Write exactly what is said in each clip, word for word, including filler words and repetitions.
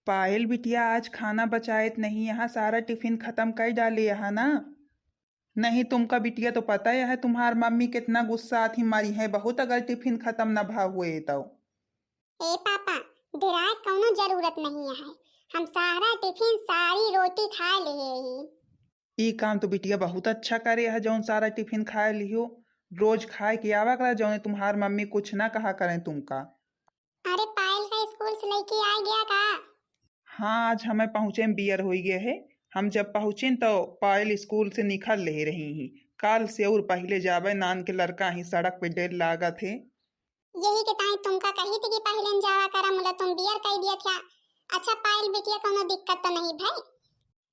पायल बिटिया, आज खाना बचाएत नहीं, यहाँ सारा टिफिन खतम कर डाले यहाँ ना। नहीं, तुमका बिटिया तो पता ही है, तुम्हार मम्मी कितना गुस्सा आत ही, मारी है बहुत, अगर टिफिन खतम न भा हुए तो। ए पापा, डेराए कौनो जरूरत नहीं है, हम सारा टिफिन, सारी रोटी खा ले ही। ई काम तो बिटिया बहुत अच्छा करे है, जौन सारा टिफिन खाए लिहो। रोज खाए के आवा करा, जौन तुम्हार मम्मी कुछ ना कहा करें तुमका। अरे, पायल का स्कूल से लेके आ गया का? हाँ, आज हमें पहुँचे में बियर होई गए है। हम जब पहुँचे तो पायल स्कूल से निकल ले रही ही। काल से और पहले जावे, नान के लड़का ही सड़क पे ढेर लागत है। यही के ताई तुमका कही थी कि पहले न जावा करा, मुला तुम बियर कह दिया था। अच्छा पायल बिटिया, कोनो दिक्कत तो नहीं भाई?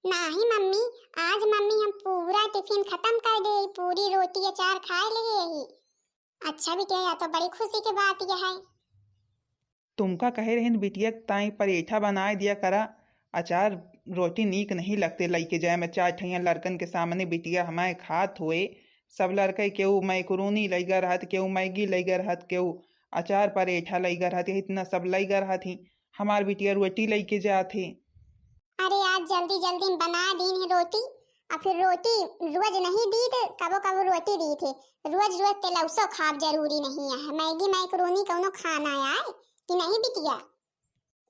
नाही मम्मी, आज मम्मी हम पूरा टिफिन खत्म कर दे, पूरी रोटी अचार खाए ले यही। अच्छा बिटिया, या तो बड़ी खुशी की बात यह है। तुमका कहे रहिन बिटिया ताई परेठा बनाए दिया करा, अचार रोटी नीक नहीं लगते लइके जाए में। चार ठैया लड़कन के सामने बिटिया हमारे खात हुए, सब लड़के केहू मैकरोनी लइगा रहत, केहू मैगी लइगा रहत, केहू अचार परेठा लइगा रहत, इतना सब लइगा रहत ही। हमार बिटिया रोटी लइके जात ही। अरे आज जल्दी जल्दी में बना दीन है रोटी, और फिर रोटी रोज नहीं दीत, कबो कबो रोटी दीत है। रोज रोज तेलौसो खाब जरूरी नहीं है। मैगी मैकरोनी कौनो खाना आए कि नहीं बिटिया?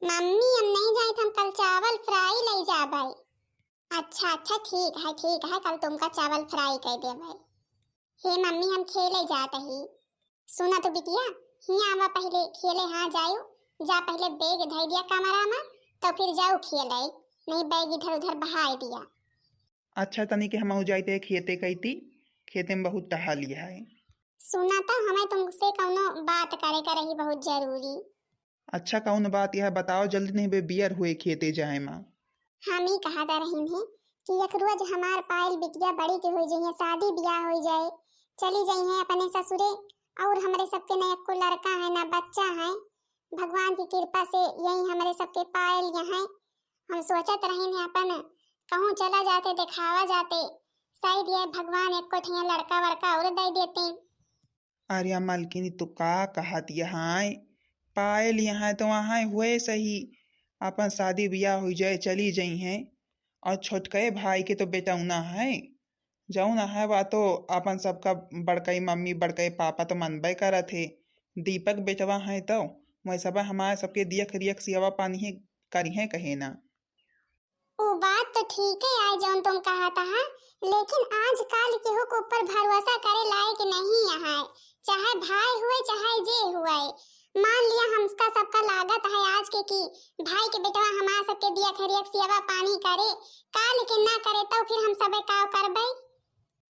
मम्मी, हम नहीं जाइत, हम कल चावल फ्राई ले जाबै। अच्छा अच्छा, ठीक है ठीक है, कल तुमका चावल फ्राई कर देबै। हे मम्मी, हम खेले जात ही। सुना तो बिटिया, हियाँ आवा पहले खेले, हाँ जायु, जा पहले बैग धइ दिया कमरा में, तो फिर जाऊ खेले, नहीं बैग इधर उधर बहाए दिया। अच्छा, तनी के हमहू जाइत है खेते कइती, खेते में बहुत टहलिया है। सुना तो, हमें तुमसे कौनो बात करे का रही बहुत जरूरी। अच्छा, कौन बात यह बताओ जल्दी, नहीं बे बियर हुए खेते जाए मा। हम ही कहा दा रही हैं कि एक रोज हमार पायल बिटिया बड़ी के हो जाइए, शादी ब्याह हो जाए, चली जाई हैं अपने ससुरे, और हमरे सबके न एको लड़का है न बच्चा है। भगवान की कृपा से यही हमरे सबके पायल यहाँ। हम सोचत रही हैं अपन कहूँ चला जाते, दिखावा जाते, शायद ये भगवान एको ठिया लड़का वड़का और दे देते। अरे मालकिन, तू का कहत यहाँ? पायल यहाँ तो वहाँ हुए सही, अपन शादी ब्याह हो जाए, चली जाई हैं। और छोटके भाई के तो बेटौना है, जौन है वा तो अपन सबका बड़कई मम्मी बड़कई पापा तो मनबे करत है। दीपक बेटवा है तो वैसबा हमारे सबके दियख रियख सियावा पानी है करिहे कहे ना। उ बात तो ठीक है, आए जौन तुम कहत हा, लेकिन आजकल केहू के ऊपर भरोसा करे लायक नहीं है, चाहे भाई हुए चाहे जे हुए। मान लिया हमका सबका लागत है आज के कि भाई के बेटवा हमार सबके दिया खरियक सियावा पानी करे, काल के ना करे तो फिर हम सबे का करबे?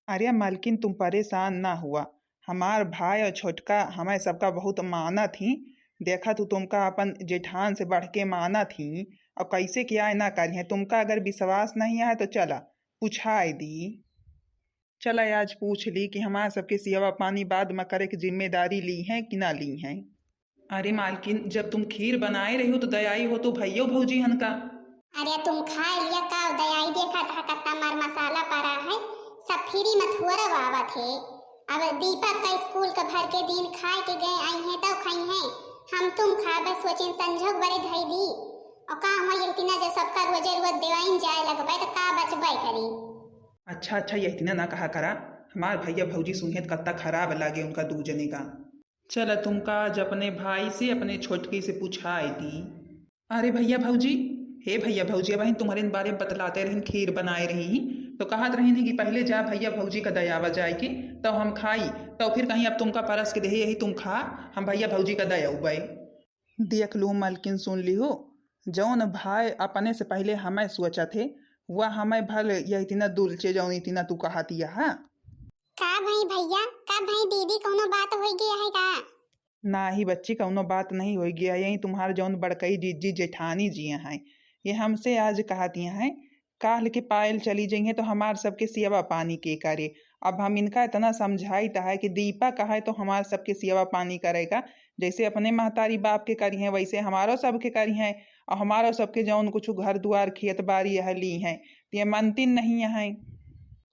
अरे मालकिन, तुम परेशान ना हुआ, हमार भाई और छोटका हमें सबका बहुत मानत ही। देखा तू, तुमका अपन जेठान से बढ़ के मानत ही, और कैसे क्या ना करिहे। तुमका अगर विश्वास नहीं है तो चला पूछाए दी। चला आज पूछ ली कि हमार सबके सियावा पानी बाद में करे के जिम्मेदारी ली है कि ना ली है। अरे मालकिन, जब तुम खीर बनाए रही हो तो दयाई हो तो भैयो भौजी हन का? अरे तुम खाए लिया का दयाई, देखा था कत्ता मर मसाला पड़ा है, सब फ्री में थोड़ा आवत है। अब दीपक का स्कूल का भर के दिन खाए के गए आई हैं तो खाई हैं, हम तुम खाबे सोचिन संझोग बरे धई दी। और का हम यही तीना जो सबका रोजे रोज देवाइन जाए लगबे तो का बचबे करी? अच्छा अच्छा, यही तीना ना कहा करा, हमार भैया भौजी सुनिए तो कत्ता खराब लागे उनका दू जने का। चला तुमका आज अपने भाई से, अपने छोटकी से पूछाए दी। अरे भैया भौजी, हे भैया भौजी, अब तुम्हारे बारे में बतलाते रहिन, खीर बनाए रही ही तो कहत रहिन कि पहले जा भैया भौजी का दयावा जाए के, तो हम खाई, तो फिर कहीं अब तुमका परस के देहे यही तुम खा, हम भैया भौजी का दया उबे। देख लू मलकिन, सुन लिहू, जौन भाई अपने से पहले हमें सोचत है, वह हमें भल यह इतना दुलचे जौन इतना तू कहत यह। का भई भैया, का भई दीदी, कौनो बात होई गया है का? नाही बच्ची, कौनो बात नहीं होई गया है। यही तुम्हार जौन बड़कई जीजी जेठानी जी हैं, ये हमसे आज कहत हैं, काल के पायल चली जइहें तो हमार सबके सियवा पानी के करे। अब हम इनका इतना समझाइत है कि दीपक है तो हमार सबके सियवा पानी करेगा, जैसे अपने महतारी बाप के करी हैं वैसे हमारो सबके करी हैं, और हमारो सबके जौन कुछ घर दुआर खेत बारी यह ली हैं, तो ये मनतिन नहीं है।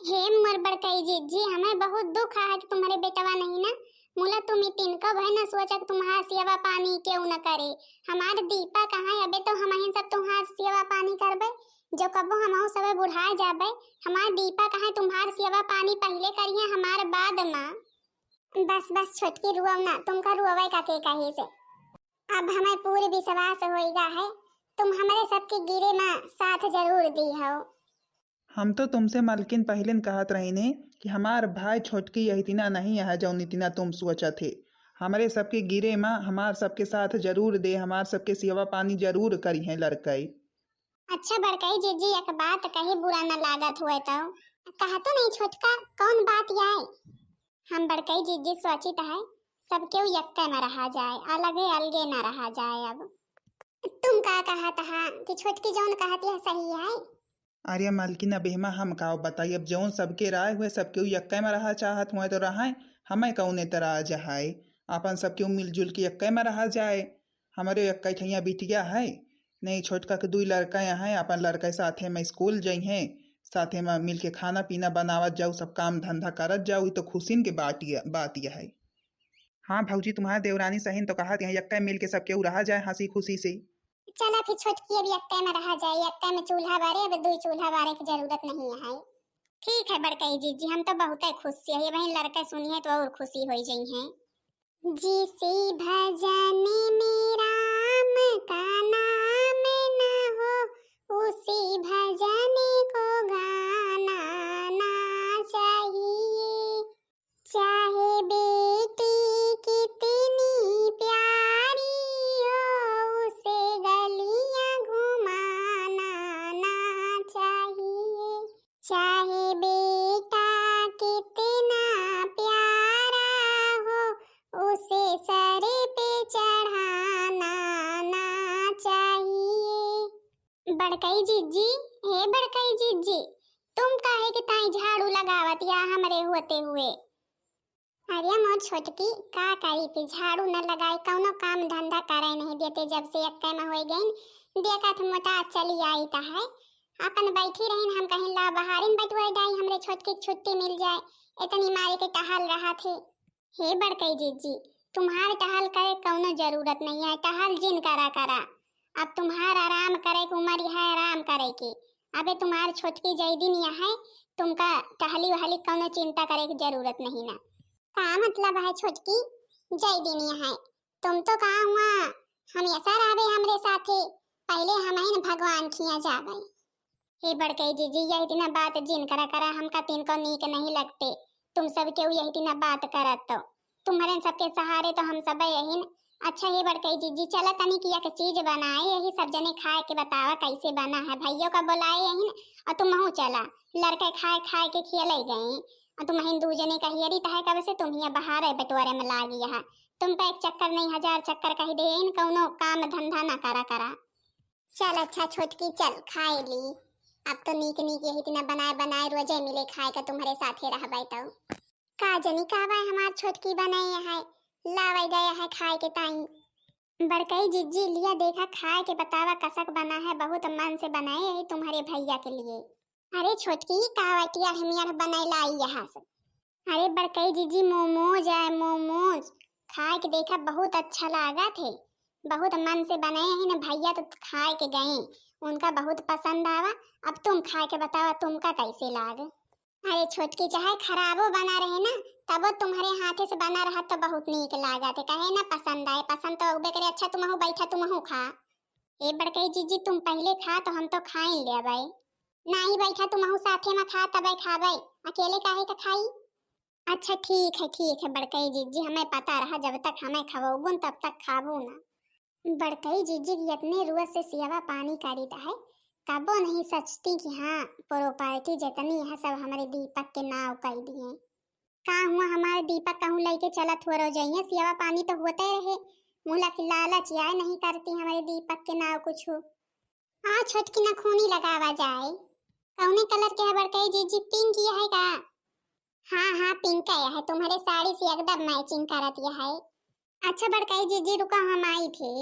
हे मोर बड़कई जीजी, हमें बहुत दुख है कि तुम्हारे बेटवा नहीं ना, मुला तुम ई तिनका भय न सोचा कि तुम्हार सियवा पानी केहू न करे। हमार दीपक है, अबे तो हमहिन सब तुम्हार सेवा पानी करबे, जो कबो हमहू सबे बुढ़ाए जाबे। हमार दीपक है, तुम्हार सेवा पानी पहिले करिहे, हमार बाद मा। बस बस छोटकी, रुआव ना, तुमका रुआवे का के कही से। अब हमें पूरी विश्वास होइगा है, तुम हमरे सबके गिरे मा साथ जरूर दी हो। हम तो तुमसे मलकिन पहिलेन कहत रहिने कि हमार भाई छोटकी यही तिना नहीं है जौन इतना तुम सोचत हे। हमरे सबके गिरे मा हमार सबके साथ जरूर दे, हमार सबके सेवा पानी जरूर करिहे लड़कई। अच्छा बड़कई जीजी, एक बात कही, बुरा न लागत हुए तो। कहा तो नहीं छोटका, कौन बात आए? हम बड़कई जीजी सोचित है, सब केहू यक्के में रहा जाए, अलगे अलगे न रहा जाए। अब तुम का कहत हा कि छोटकी जौन कहत है सही है? अरे मलकिन, अब एहमा हम का बताई, अब जौन सबके राय हुए, सब केहू यक्के में रहा चाहत हुए तो रहे, हमें कौन एतराज है? अपन सब केहू मिलजुल के यक्के में रहा जाए। हमरे यक्के ठैया बिटिया है, नहीं छोटका के दुई लड़का हैं, अपन लड़का साथे में स्कूल जइहें, साथे में मिल के खाना पीना बनावत जाऊ, सब काम धंधा करत जाऊ, ई तो खुशिन के बात ये, बात ये है। हाँ भौजी, तुम्हार देवरानी सहिन तो कहत हैं, यक्के मिल के सब केहू रहा जाए हंसी खुशी से। चला फिर छोटकी, अब यक्के में रहा जाए, यक्के में चूल्हा बारे, अब दुई चूल्हा बारे की जरूरत नहीं है। ठीक है बड़कई जीजी, हम तो बहुते खुश से है, वहीं लड़के सुनिए तो और खुशी हो जइहें। जिसे भजन में राम का नाम न हो, उसे भजन को गाना ना चाहिए। चाहे बेटी कितनी प्यारी हो, उसे गलियां घुमाना ना चाहिए। चाहे बेटा कितना प्यारा हो, उसे सर पे चढ़ाना ना चाहिए। बड़कई जीजी, हे बड़कई जीजी, तुम काहे के ताई झाड़ू लगावत या हमरे होते हुए? अरे मोर छोटकी, का करी फिर झाड़ू न लगाई, कौनो काम धंधा करे नहीं देते, जब से यक्के में होई गईन, देखत मोटा चली आई त है। अपन बैठी रहिन, हम कहिन ला बहारिन बटुआई डाई, हमरे छोटकी के छुट्टी मिल जाए, इतनी मारे के टहल रहा थे। हे बड़कई जीजी, तुम्हार टहल करे कौनो जरूरत नहीं है, टहल जिन करा करा। अब तुम्हार आराम करे के उम्र है, आराम करे के। अबे तुम्हार छोटकी जय दिन यहाँ है, तुमका टहली वहली कौनो चिंता करे की जरूरत नहीं ना। का मतलब है छोटकी, जय दिन यहाँ है? तुम तो कहा हुआ हमेशा रहबे हमरे साथे, पहले हमहिन भगवान खिया जाबे। हे बड़कई जीजी, यह इतना बात जिन करा करा, हमका तिनको नीक नहीं लगते। तुम सब केहू यही इतना बात करत तो, तुम्हरे सबके सहारे तो हम सब यहिन। अच्छा हे बड़कई जीजी, चला तनी कि एक चीज बनाए, यही सब जने खाए के बतावा कैसे बना है। भैयो का बोलाए यहिन और तुमहू चला, लड़के खाए खाए के खियले गए और तुमहिन दू जने का हियरी तहे कब से तुम ही बहारे बटोरे में लागी है। तुम तो एक चक्कर नहीं हजार चक्कर कह दे, इन कौनो काम धंधा ना करा करा। चल अच्छा छोटकी, चल खाए ली। अब तो नीक नीक यही इतना बनाए बनाए रोजे मिले खाए का, तुम्हरे साथे रहबे तो। का जनी का बाय हमार छोटकी बनाई है, लावे गए है खाए के ताई। बड़कई जीजी लिया देखा खाए के बतावा कसक बना है, बहुत मन से बनाए है तुम्हरे भैया के लिए। अरे छोटकी का वटिया हमियर बनाए लाई यहाँ से। अरे बड़कई जीजी मोमोज है मोमोज, खाए के देखा बहुत अच्छा लागत है, बहुत मन से बनाए है ना भैया तो खाए के गए, उनका बहुत पसंद आवा। अब तुम खाए के बतावा तुमका कैसे लाग? अरे छोटकी, चाहे खराबो बना रहे ना, तबो तुम्हरे हाथे से बना रहा तो बहुत नीक लागत है। कहे ना पसंद आए, पसंद तो अउबे करे। अच्छा तुमहू बैठा, तुमहू खा। ए बड़कई जीजी, तुम पहिले खा तो हम तो खाइन लेबै। नाही बैठा, तुमहू साथे में खा तबै खाबै, अकेले काहे का खाई? अच्छा ठीक है, ठीक है बड़कई जीजी, हमें पता रहा, जब तक हमें खवौबुन तब तक खाबू ना। बड़कई जीजी की इतने रुआ से सेवा पानी करीत है, कबो नहीं सोचती कि हाँ, प्रॉपर्टी जितनी है सब हमरे दीपक के नाव कर दिए। का हुआ, हमारे दीपक कहूँ लेके चलत हो रहो जाइए, सेवा पानी तो होते रहे, मुला की लालच आए नहीं करती हमरे दीपक के नाव कुछ। आ छोटकी नखूनी लगावा जाए। कौने कलर के है बड़कई जीजी, पिंक ये है का? हाँ हाँ पिंक ये है, तुम्हरे साड़ी से एकदम मैचिंग करत ये है। अच्छा बड़कई जीजी रुका, हम आई थे।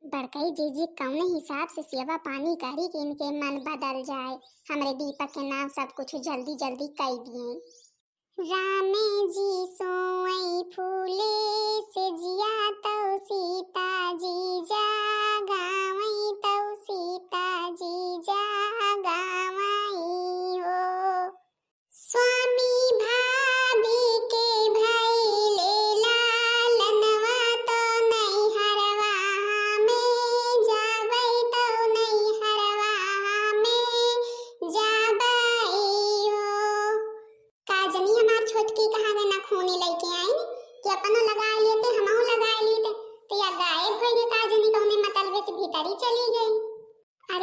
बड़कई जीजी कौने हिसाब से सेवा पानी करी कि इनके मन बदल जाए, हमरे दीपक के नाव सब कुछ जल्दी जल्दी कई दिए। रामे जी सोवई फूले से जिया तौ सीता जी जागावई तौ सीता।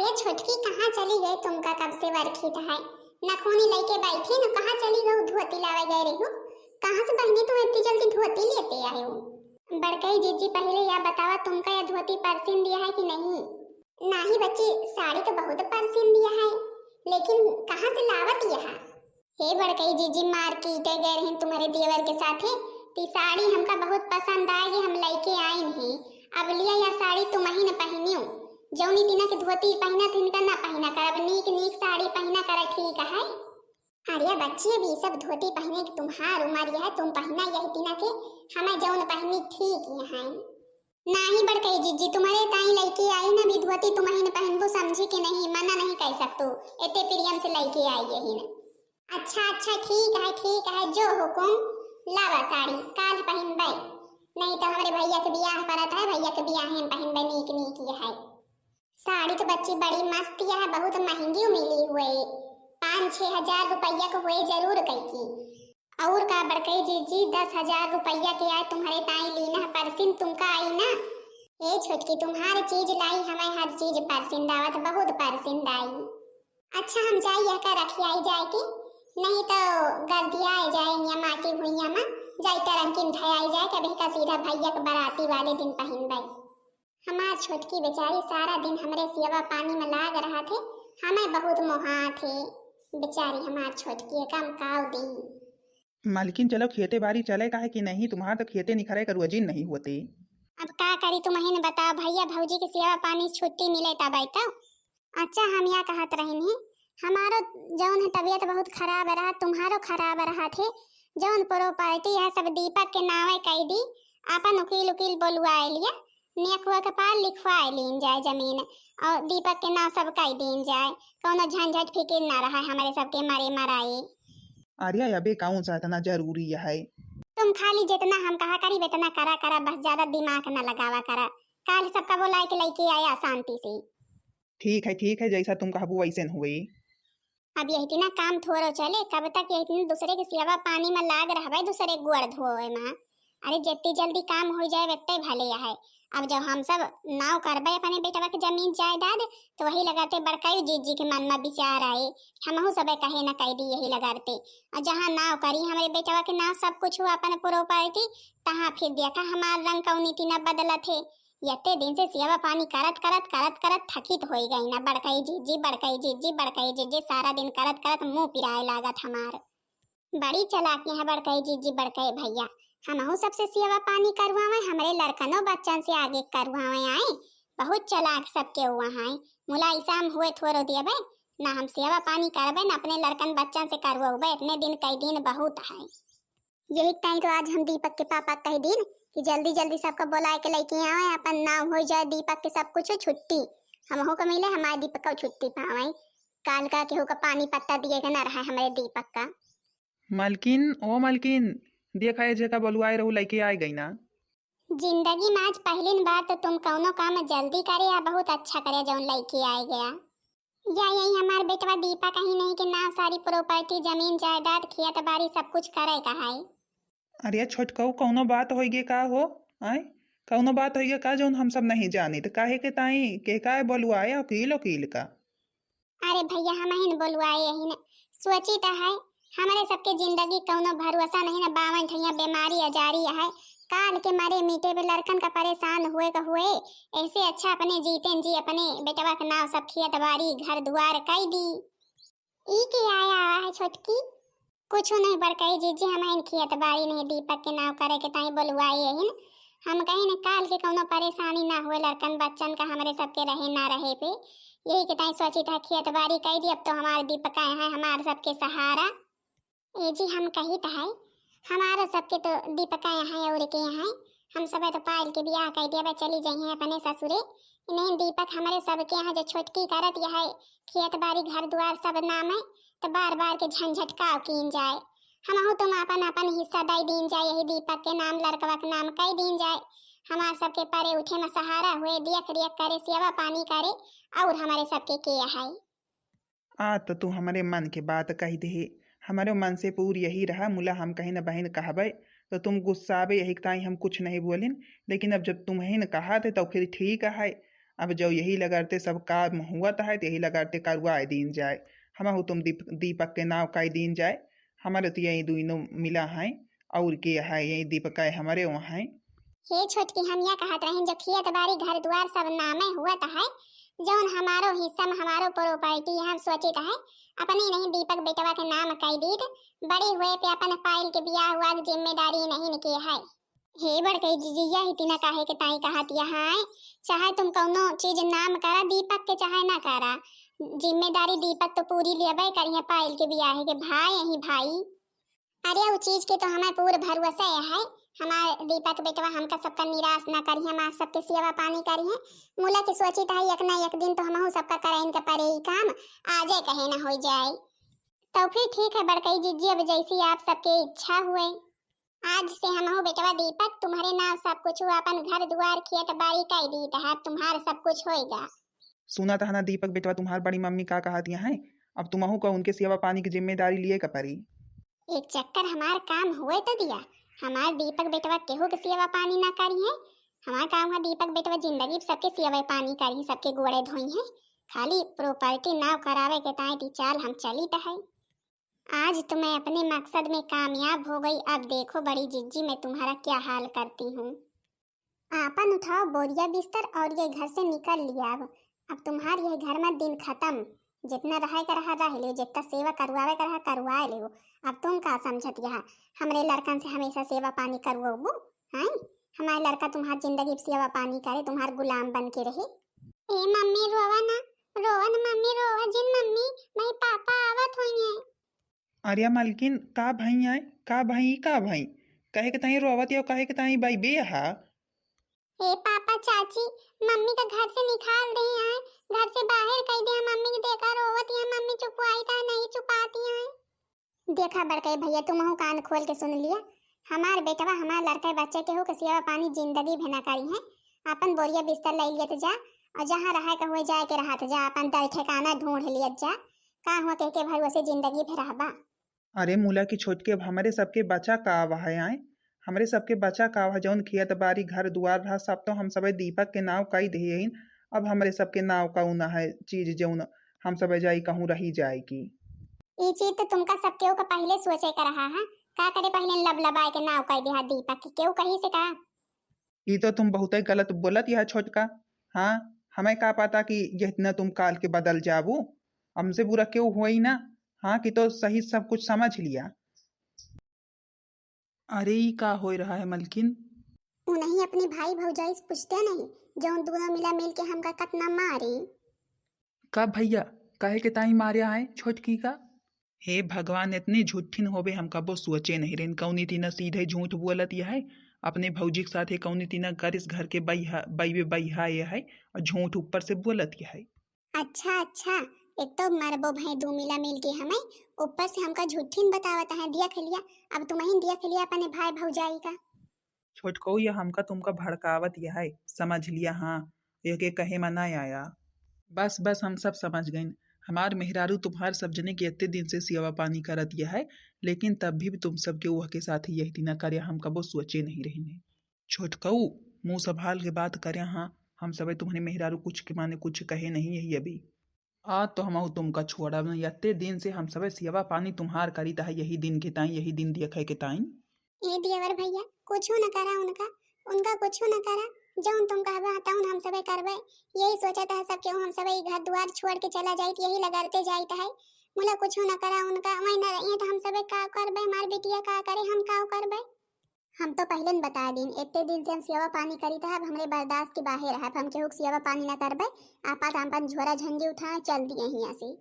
ए छोटकी, कहाँ चली गए? तुमका कब से वरखित है, नखूनी लइके बैठी न, कहाँ चली गऊ? धोती लावे गए रही हो, कहाँ से बहिनी तुम इतनी जल्दी धोती लेते आए हो? बड़कई जीजी, पहले या बतावा, तुमका या धोती परसिन दिया है कि नहीं? नाही बच्ची, साड़ी तो बहुत परसिन दिया है, लेकिन कहाँ से लावत यह? हे बड़कई जीजी, मार्केट गए रही तुम्हारे देवर के साथे, ती साड़ी हमका बहुत पसंद आए, हम लइके आइन ही। अब लिया या साड़ी तुमही न पहिनियो, जौनी दिना के धोती पहिना, तिनका ना पहिना करब, नीक नीक साड़ी पहिना कर, ठीक है? अरे बच्ची, अब ई सब धोती पहिने के तुम्हार उमर यह, तुम पहिना यही दिना के, हमें जौन पहिनी ठीक यह है। नाही बड़कई जीजी, तुम्हारे ताई लइके आई ना, अभी धोती तुमही न पहिनबू, समझी के नहीं, मना नहीं कह सकतू, एते प्रियम से लइके आई यही न। अच्छा अच्छा, ठीक है, ठीक है, जो हुकुम, लावा साड़ी, काल पहिनबे, नहीं तो हमरे भैया के बियाह परत है, भैया के बियाह में पहिनबे, नीक नीक यह है। साड़ी तो बच्ची बड़ी मस्त यह, बहुत महंगी मिली हुए, पाँच छह हजार रुपया के हुए जरूर कई की। और का बड़कई जीजी, दस हजार रुपया के आए तुम्हारे ताई लीना परसिन, तुमका आई ना? ए छोटकी, तुम्हार चीज लाई, हमें हर चीज परसिंद आवत, बहुत परसिंद आई। अच्छा, हम जाई यह का रखी आई जाए के, नहीं तो गर्दिया आई जाए या माटी भुइया में, जाई तरंकिन धयाई जाए के, अभी का सीधा भैया के बराती वाले दिन पहिनबे। हमार छोटकी बेचारी सारा दिन हमरे सेवा पानी में लाग रहा थे, हमें बहुत मोहा थे बेचारी हमार छोटकी, कम काव दी। मालकिन, चलो खेते बारी चले, काहे कि नहीं, तुम्हार तो खेते निखरे का रोजिन नहीं होते। अब का करी, तुमहिन बताओ, भैया भौजी के सेवा पानी छुट्टी मिले तब आई तो। अच्छा, हम या कहत रहिन ही, हमारो जौन है तबीयत बहुत खराब रहा, तुम्हारो खराब रहा थे, जौन प्रॉपर्टी है सब दीपक के नावे कई दी, आपन उकील उकील बोलवाए लिया, नेकुआ के पार लिखवाए लीन जाए जमीन, और दीपक के नाव सब कई दीन जाए, कौनो झंझट फिकिर ना रहा हमरे सबके मरे मराए। अरे अबे कौन सा इतना जरूरी है? तुम खाली जितना हम कहा करी उतना करा करा, बस ज्यादा दिमाग ना लगावा करा। काल सबका बोलाए के लइके आया शांति से। ठीक है, ठीक है, जैसा तुम कहबू वैसे न हुई। अब यही दिना काम थोड़ो चले, कब तक यही दिन दूसरे के सेवा पानी में लाग रहबे, दूसरे गोड़ धोवे में। अरे जितनी जल्दी काम हो जाए उतने भले है। अब जब हम सब नाव करबे अपने बेटवा के जमीन जायदाद, तो वही लगाते बड़काई जीजी के मन में विचार आए, हमहू सबे कहे न कह दी यही लगाते। और जहाँ नाव करी हमरे बेटवा के नाव सब कुछ हुआ अपन प्रॉपर्टी, तहाँ फिर देखा हमार रंग कौनी टीना बदलत है। यत्ते दिन से सेवा पानी करत करत करत करत थकित होई गई ना बड़काई जीजी, बड़काई जीजी, बड़काई जीजी, सारा दिन करत करत मुंह पिराए लागत हमार। बड़ी चालाक यहाँ बड़काई जीजी, बड़काई भैया, हमहू सबसे सेवा पानी करवावे, हमरे लड़कनों बच्चन से आगे करवावे आए। बहुत चालाक सबके हुआ है। मुला ऐसा हम हुए थोड़ो देबे ना, हम सेवा पानी करबे ना अपने लड़कन बच्चन से करवाबे, इतने दिन कई दिन बहुत है। यही टाइम तो आज हम दीपक के पापा कह दीन कि जल्दी जल्दी सबका बुलाए के लेके आवे, अपन नाम हो जाए दीपक के, सब कुछ छुट्टी हमहू को मिले, हमारे दीपक का छुट्टी पावे। काल का केहू का पानी पत्ता दिए के ना रहा हमरे दीपक का। मालकिन, ओ मालकिन, देखा है जेका बुलवाए रहू लेके आए गई ना। जिंदगी में आज पहली बार तो तुम कौनो काम जल्दी करे या बहुत अच्छा करे जौन लेके आए गया। या यही हमार बेटवा दीपा कहीं नहीं के नाव सारी प्रॉपर्टी, जमीन जायदाद, खेत बाड़ी सब कुछ करे का है। अरे छोटकऊ, कौनो बात होइगे का हो? आय, कौनो बात होइगे का जौन हम सब नहीं जानित? काहे के ताई के काय बोलुआए वकील वकील का? अरे भैया, हम अहिन बोलुआए अहिन, सोची त है हमरे सबके जिंदगी कौनो भरोसा नहीं, न बावन ठैया बीमारी अजारी है, काल के मरे मीटे पे लड़कन का परेशान हुए का हुए, ऐसे अच्छा अपने जीते जी अपने बेटवा के नाव सब खेत बाड़ी घर दुआर कई दी। ई के आया है छोटकी? कुछ नहीं बड़काई जीजी, हम आइन खेत बाड़ी नहीं दीपक के नाव करे के ताई बोलवाई अहिन। हम कहीं न काल के कौनो परेशानी ना हुए लड़कन बच्चन का हमरे सबके रहे ना रहे पे, यही के ताई सोची था खेत बाड़ी कई दी। अब तो हमारे दीपक आए हैं हमारे सबके सहारा। ए जी, हम कही त है, हमारो सबके तो दीपका यहाँ और के यहाँ, हम सब तो पायल के बियाह कर दिया, चली जाइए अपने ससुरे। नहीं, दीपक हमारे सबके यहाँ जो छोटकी करत यह है, खेत बाड़ी घर दुआर सब नाम है, तो बार बार के झंझट का कीन जाए। हमहू तुम अपन अपन हिस्सा दे दीन जाए, यही दीपक के नाम लड़कवा के नाम कह दीन जाए। हमार सबके परे उठे में सहारा हुए, दियक रियक करे, सेवा पानी करे, और हमारे सबके के है। आ तो तू हमरे मन के बात कह दे, हमरे मन से पूर यही रहा, मुला हम कहीं न बहिन कहबे तो तुम गुस्साबे, यही ताई हम कुछ नहीं बोलिन। लेकिन अब जब तुम्हें न कहा थे तो फिर ठीक है, अब जो यही लगारते सब काम हुवत है, तो यही लगारते करवाए दीन जाए। हमहू तुम दीप-, दीपक के नाव कइ दीन जाए। हमरे तो यही दुइनो मिला है, और के है, यही दीपक है हमरे वहाँ है। हे छोटकी, हम या कहत रहेन, जो खेत बारी घर दुआर सब नामे हुवत है, जौन हमारो हिस्सा में हमारो property हम सोचित है, अपने नहीं दीपक बेटवा के नाम कइ दीत, बड़ी हुए पे अपन पायल के बियाह हुआ के जिम्मेदारी नहीं निके है। हे बड़कई जीजी, यही तिना काहे के ताई कहत यहाँ है, चाहे तुम कौनो चीज नाम करा दीपक के चाहे ना करा, जिम्मेदारी दीपक तो पूरी लेबे करिहे पायल के बियाहे के, भाई यही भाई। अरे उ चीज के तो हमें पूर भरोसा है, हमार दीपक बेटवा हमका सबका निराश ना करिहे, हमार सबके सेवा पानी करिहे। मुला के सोचित है एक ना एक दिन तो हमहू सबका करइन के परे ई काम, आजे कहे ना हो जाए। तो फिर ठीक है बड़कई जीजी, अब जैसी आप सबके इच्छा हुए। आज से हमहू बेटवा दीपक तुम्हारे नाव सब कुछ, अपन घर दुआर खेत बारी कइ दीत है, तुम्हार सब कुछ होएगा। सुनत है ना दीपक बेटवा, तुम्हार बड़ी मम्मी का कहत यहाँ है, अब तुमहू का उनके सेवा पानी की जिम्मेदारी लिए का परी। एक चक्कर हमार काम हुए तो दिया, हमार दीपक बेटवा केहू के सेवा पानी ना करिहे। हमार काम है दीपक बेटवा जिंदगी सबके सेवा पानी करिहे, सबके गोड़े धोइहे। खाली property नाव करावे के ताई ती चाल हम चलित है। आज तो मैं अपने मकसद में कामयाब हो गई। अब देखो बड़ी जिज्जी, मैं तुम्हारा क्या हाल करती हूँ। आपन उठाओ बोरिया बिस्तर और ये घर से निकल लिया। अब, अब तुम्हार ये घर में दिन खत्म। जितना रहे का रहा रह लियो, जितना सेवा करवावे का रहा करवा लियो। अब तुम का समझत यहाँ, हमरे लड़कन से हमेशा सेवा पानी करवाबू? हैं? हमारे लड़का तुम्हार जिंदगी सेवा पानी करे, तुम्हार गुलाम बन के रहे। ए मम्मी रोवा ना, रोवा ना मम्मी, रोवा जिन मम्मी, मैं पापा आवत होइए। अरे मलकिन, का भई आए? का भई, का भई? कहे के ताई रोवत हो, कहे के ताई बाई बे हा? ए पापा, चाची, मम्मी का घर से निकाल दे आए, घर से बाहर कइ दे, मम्मी के देखा रोवत है, मम्मी चुपवाई ता नहीं चुपाती है। देखा बड़के भैया, तुमहू कान खोल के सुन लिया, हमार बेटवा, हमार लड़के बच्चे केहू के सेवा पानी जिंदगी भे ना करिहे। अपन बोरिया बिस्तर लइ लियत जा और जहाँ रहे के हुए जाए के रहत जा, अपन दर ठिकाना ढूंढ लियत जा। का हुआ कह के भरोसे जिंदगी भे रहबा? अरे मुला की छोटकी, अब हमरे सबके बचा का आवा है आए, हमरे सबके बचा का आवा है, जौन खेत बारी घर दुआर रहा सब तो हम सबे दीपक के नाव कई दे हइन। अब हमरे सबके नाव का उना है चीज जौन हम सबे जाई कहूँ रही जाए की। ई चीज तो तुमका सबके ओका पहिले सोचे के रहा है, का करे पहिले लबलबाए के नाव कई दिहा दीपक के, केहू कही से का? ई तो तुम बहुते गलत बोलत यह छोटका। हाँ, हमें का पता कि यह इतना तुम काल के बदल जाबू। हमसे बुरा केहू होई ना। हाँ, कि तो सही सब कुछ समझ लिया। अरे, ई का होय रहा है मलकिन? उ नहीं अपने भाई भौजाई से पूछते नहीं, जौन दोनों मिला मिल के हमका कतना मारी। का भैया, काहे के ताई मारे आए छोटकी का? हे भगवान, इतनी झूठिन होबे हम कबो सोचे नहीं रहेन। कौनी तीना सीधे झूठ बोलत यह है, अपने भौजी के साथे कौनी तीना गरिस घर के बैहा, बैबे बैहा यह है, और झूठ ऊपर से बोलत यह है। अच्छा, अच्छा, एक तो मरबो भई दू मिला मिल के हमें, ऊपर से हमका झूठिन बतावत है। देख लिया, अब तुमहिन देख लिया अपने भाई भौजाई का। छोटकऊ, यह हमका तुमका भड़कावत यह है, समझ लिया, हाँ, यह के कहे में ना आया। बस, बस, हम सब समझ गइन। हमार मेहरारू तुम्हार सब जने के इतने दिन से सेवा पानी करत यह है, लेकिन तब भी तुम सबके वह के साथ यह तीना करे हम कबो सोचे नहीं रहेन। छोटकऊ, मुँह संभाल के बात करे, हाँ, हम सबे तुम्हरे मेहरारू कुछ के माने कुछ कहे नहीं यही अभी। आज तो हमहू तुमका छोड़ब न, यत्ते दिन से हम सबे सेवा पानी तुम्हार करीत है, यही दिन के ताई, यही दिन देखे के ताई। ए देवर भैया, कुछो न करा उनका, उनका कुछो न करा, जौन तुम कहबा तौन हम सबे करबे। यही सोचत है सब केहू हम सबे ई घर दुआर छोड़ के चला जाइत, यही लगारते जाइत है। मुला कुछो न करा उनका, वही न रहिए तो हम सबे का करबे, हमार बिटिया का करे, हम का करबे? हम तो पहिले न बता दीन, इतने दिन से हम सेवा पानी करीत है, अब हमरे बर्दाश्त के बाहर है, अब हम केहू के सेवा पानी ना करबे। आपा तो अपन झोरा झंडी उठाए चल दिए हियाँ से।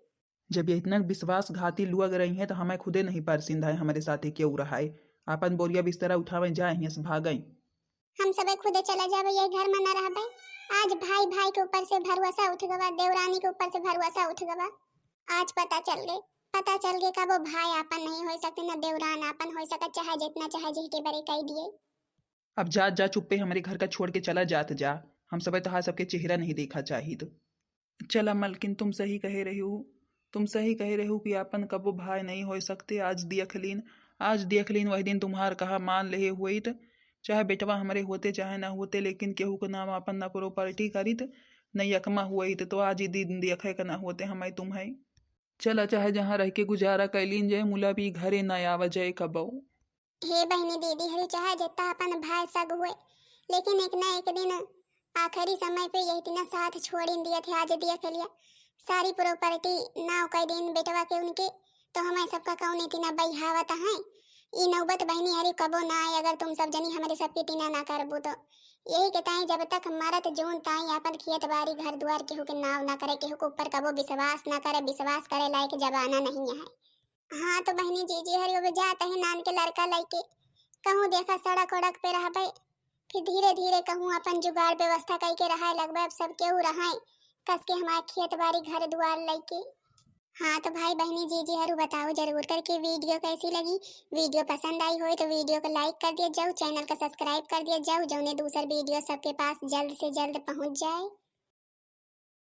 जब ये इतना विश्वासघाती लोग रही हैं तो हमें खुदे नहीं परसिंद है, हमरे साथे केहू रहाए। अपन बोरिया बिस्तरा उठावे जाए हियाँ से भागे। हम सबे खुदे चला जाबे, ये घर में ना रहबे। आज भाई भाई के ऊपर से भरोसा उठ गवा, देवरानी के ऊपर से भरोसा उठ गवा। आज पता चल गए, पता चल गए कबो भाई आपन नहीं हो सकते, ना देवरान आपन हो सकत, चाहे जितना चाहे जिह के बरे कह दिए। अब जा, जा चुप्पे हमरे घर का छोड़ के चला जात जा, हम सबे तोहार सबके चेहरा नहीं देखा चाहित। चला मलकिन, तुम सही कहे रही हो, तुम सही कहे रही हो कि आपन कबो भाई नहीं हो सकते। आज देख लीन, आज देख लीन, वही दिन तुम्हार कहा मान लेहे हुइत, चाहे बेटवा हमरे होते चाहे ना होते, लेकिन केहू के नाम आपन ना property करित, नहीं अकमा हुए तो, तो आज ही दिन देखे के ना होते हमें तुम्हें। चला, चाहे जहाँ रह के गुजारा कैलीन जाए, मुला भी घरे ना आवा जाए कबो। हे बहिनी दीदी हरु, चाहे जितना अपन भाई सग हुए, लेकिन एक ना एक दिन आखिरी समय पे यही तिना साथ छोड़िन दिया थे। आज दिया के लिया सारी प्रॉपर्टी नाव कर दिन बेटवा के उनके, तो हमें सबका कौन इतना बहियावत है। ई नौबत बहिनी हरु कबो ना आए अगर तुम सब जनी हमरे सबके तिना ना करबू तो। यही के ताई जब तक मरत जून ताई अपन खेत बारी घर दुआर केहू के नाव ना करे, केहू के ऊपर कबो विश्वास ना करे। विश्वास करे लायक जमाना नहीं है। हाँ तो बहिनी जीजी हरु अब जात है नान के लड़का लइके, कहूँ देखा सड़क उड़क पे रहबे, फिर धीरे धीरे कहूँ अपन जुगाड़ व्यवस्था कइके रहे लगबे। अब सब केहू रहे कस के हमार खेत बारी घर दुआर लइके। हाँ तो भाई बहिनी जीजी हरु बताओ जरूर करके वीडियो कैसी लगी। वीडियो पसंद आई होए तो वीडियो को लाइक कर दिया जाओ, चैनल का सब्सक्राइब कर दिया जाओ, जौने दूसर वीडियो सबके पास जल्द से जल्द पहुँच जाए।